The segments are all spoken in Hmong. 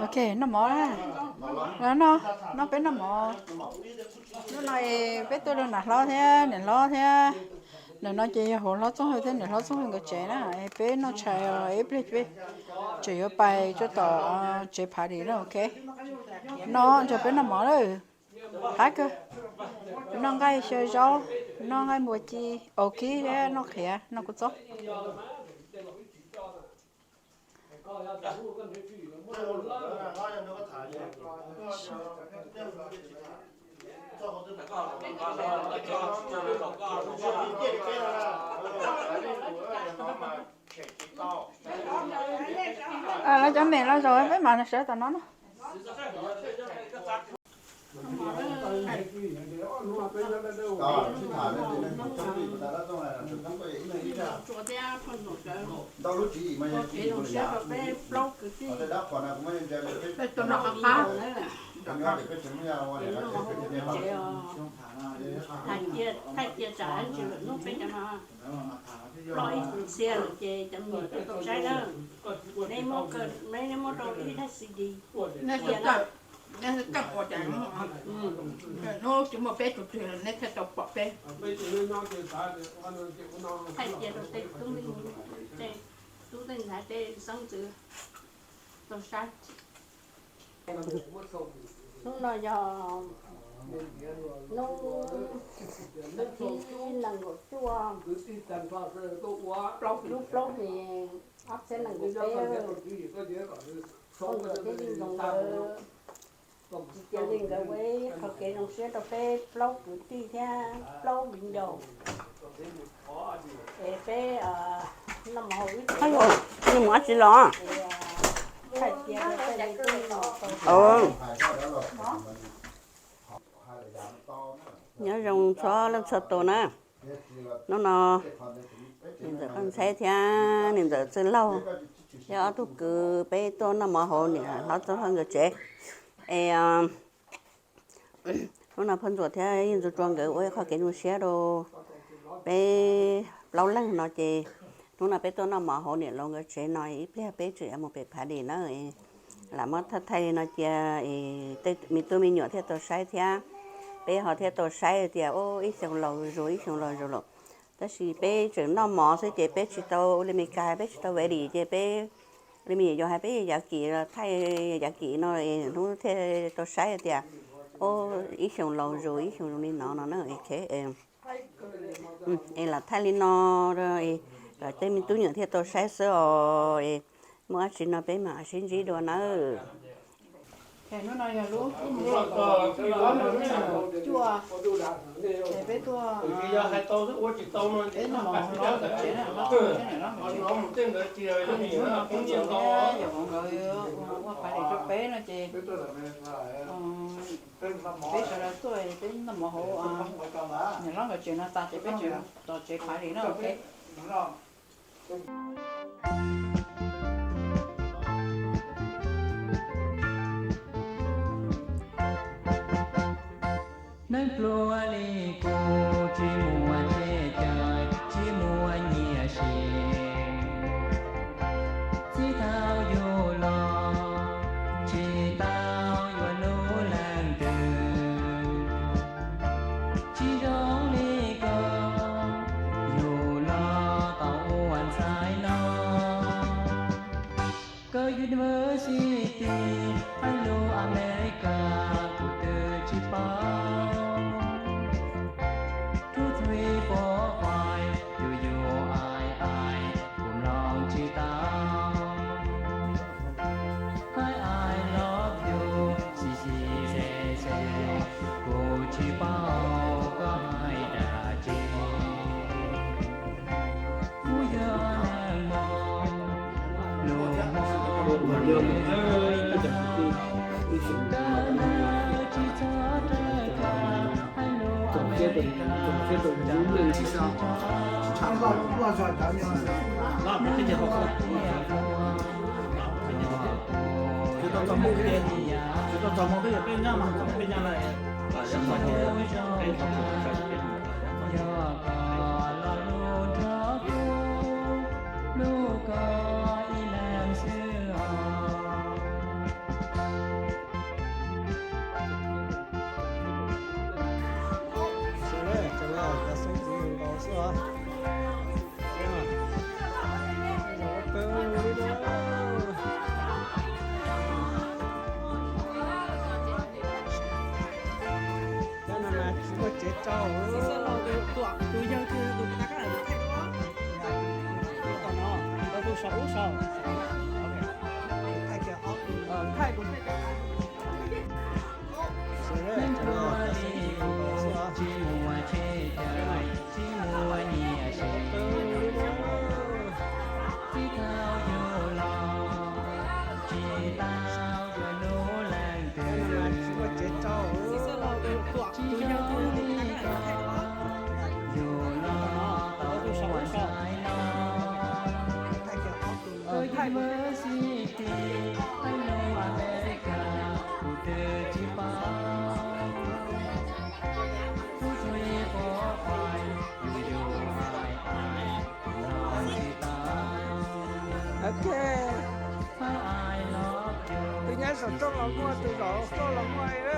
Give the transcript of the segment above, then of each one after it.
Ok, noj mov na. Noj, noj peb noj mov. Hnub no peb tuaj rau niam hlob thiab niam hlob thiab. Ntawm no ces yog hauv hlob Txooj Hawj thiab niam hlob Txooj Hawj nkawd tsev na. Peb noj tshais ib pliag peb tseem yuav pais tuaj tom tsev party na, ok. No nrog peb noj mov lawm. Qab kawg. Noj nqaij xyaw zaub, noj nqaij npua ci, au kib thiab noj qhiav, noj kua txob. Lawv cov mem los zaum peb mam sawv tom no na. Peb plaub kwv tij, peb tuaj noj qab qab, thaij cia tsam ntsis lwm hnub peb cov no ploj ib txhia lawm ces cov me nyuam tuaj tau saib na. Neb muab rau ib daim C D. Neb tsis muaj peb tus twg neb thiaj tau pom peb. Thaij cia rau tej tub, tej tub tej ntxhais tej xeeb ntxwv tau saib. Hnub no yog hnub, hnub thib nees nkaum cuaj, lub plaub hlis ob txhiab nees nkaum peb, Phooj Ntsuam thiab Yeej Ntxoo nkawd tsis cia li nkawd ua ib qho kev zoo siab rau peb plaub kwv tij thiab plaub viv ncaus. Es peb noj mov haus ib pliag, mus dab tsi los? Thaij cia rau tej me tub me nyuam tau. Nyob zoo txhua leej txhua tus na. Hnub no niam ntxawm Paj Ntxheb thiab niam ntxawm Txwj Laug thiab ob tug kwv peb tuaj noj mov hauv niam hlob Txooj Hawj nkawd tsev. Es hnub no Phooj Ntsuam thiab Yeej Ntxoo Tsua nkawd ua ib qho kev zoo siab rau peb plaub leeg no ces hnub no peb tuaj noj mov hauv niam laus nkawd tsev no ib pliag peb tseem yuav mus pem party na. Lam muab thaij thaij li no cia es tej me tub me nyuam thiaj tau saib thiab peb ho thiaj tau saib tias ib xyoo laus zus ib xyoo laus zus lawm. Tab sis peb tseem noj mov xwb ces peb tsis tau ua li Meskas peb tsis tau ready ces peb li me nyuam yaus hais peb yav kim thaij yav kim no hnub thiaj tau saib tias ib xyoo laus zus ib xyoo zoo li no no na. Es lam thaij li no kom tej me tub nyuam thiaj tau saib xwb os. Muaj dab tsi no peb mam sib ntsib dua nawb. Hnub no yog lub cuaj, es peb tuaj, peb noj mov hauv hlob nkawd tsev na, hlob Txooj Hawj thiab niam hlob nkawd tsev. Hnub no Phooj Ntsuam thiab Yeej Ntxoo nkawd ua party rau peb no ces peb sawv daws tuaj peb noj mov hauv niam hlob nkawd tsev no tas ces peb tseem mus tom tsev party na, ok. Neeg pluag li kuv tsis muaj txoj cai tsis muaj nyiaj siv, txij thaum yug los tsis tau yuav lub leej twg. Tsis zoo li koj, yug los tau ua ntxhais no. Koj university hais lus Amelikas kuv twb tsis paub. Two, three, four, five, you, you, I, I, kuv mloog tsis tau. Hais I love you, si si se se, kuv tsis paub koj hais dab tsi. Kuv yog neeg Hmoob, lus Hmoob, koj tsis txhob rawm koj hais lus Amelikas. Ok. Tus nyob saum rooj los muaj, tus zaum hauv los muaj li na.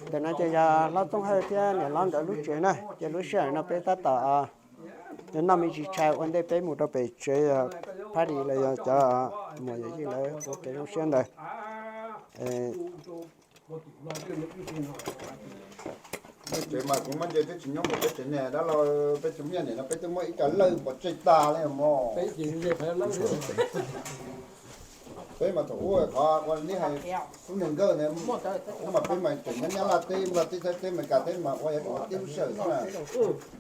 Ntawm no ces yog Hlob Txooj Hawj thiab niam hlob nkawd lub tsev na, ces lub sij hawm no peb tab tom noj me ntsis tshais ua ntej peb mus rau pem tsev, party los yog cov muam yawm yij lawv ua kev zoo siab ntawd. Tsev mas kuv muab nce twb tsis nyob npaum peb tsev niag dab laug, peb tsev niag niam no peb twb muab ib co lawj pov tseg tag li mog. Peb mas thaum ub qhov ua neb hais xub nws nkawj ntawd, ub mas peb mas tseem nyob Nyab Laj teb, Nplog teb, Thaib teb, Amelikas teb mas ua yog tib lub sij hawm xwb na.